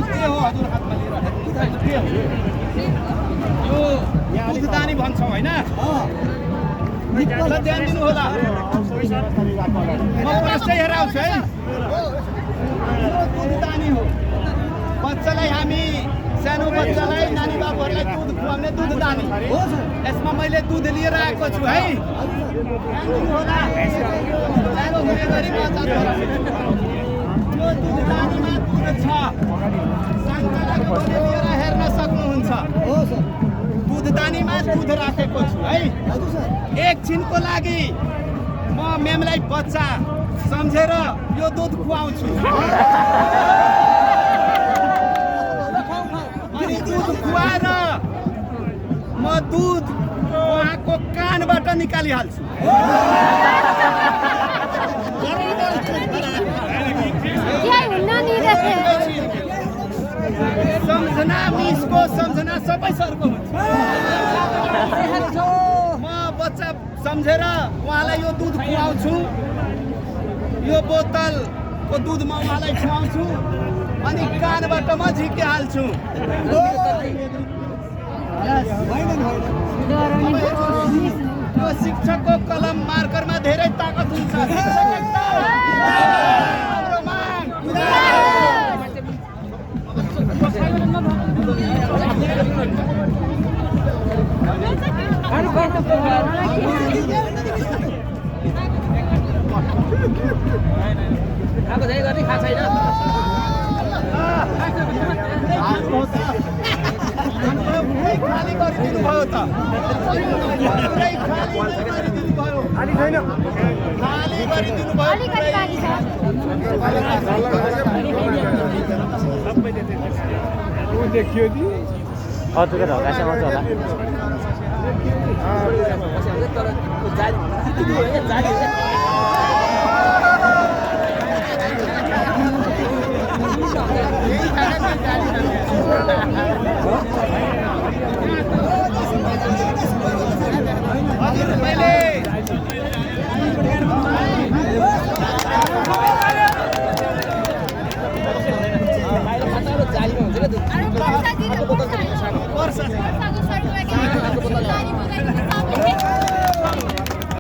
के हो हजुर हातमा लिइराखेको के हो यो दुधदानी भन्छौ हैन ल ध्यान दिनु होला म प्रश्न हेराउँछु है यो दुधदानी हो बच्चालाई हामी सानो बच्चालाई नानी बाबुहरूलाई दुध खुवाउने दुधदानी यसमा मैले दुध लिएर आएको छु है ध्यान दिनु होला सानो हुने गरी मजाक यो दुधदानीमा दुध छ साङ्गालाको लिएर हेर्न सक्नुहुन्छ दुधदानीमा दुध राखेको छु है एकछिनको लागि म मेमलाई बच्चा सम्झेर यो दुध खुवाउँछु अनि दुध खुवाएर म दुध उहाँको कानबाट निकालिहाल्छु सम्झना मिसको सम्झना सबै सरको हुन्छ म बच्चा सम्झेर उहाँलाई यो दुध खुवाउँछु यो बोतलको दुध म उहाँलाई खुवाउँछु अनि कानबाट म झिकिहाल्छु यो शिक्षकको कलम मार्करमा धेरै ताकत हुन्छ खाली गरिदिनु भयो त खाली गरिदिनु भयो देखियो नि हजुर ढकासँग आउँछ होला खाली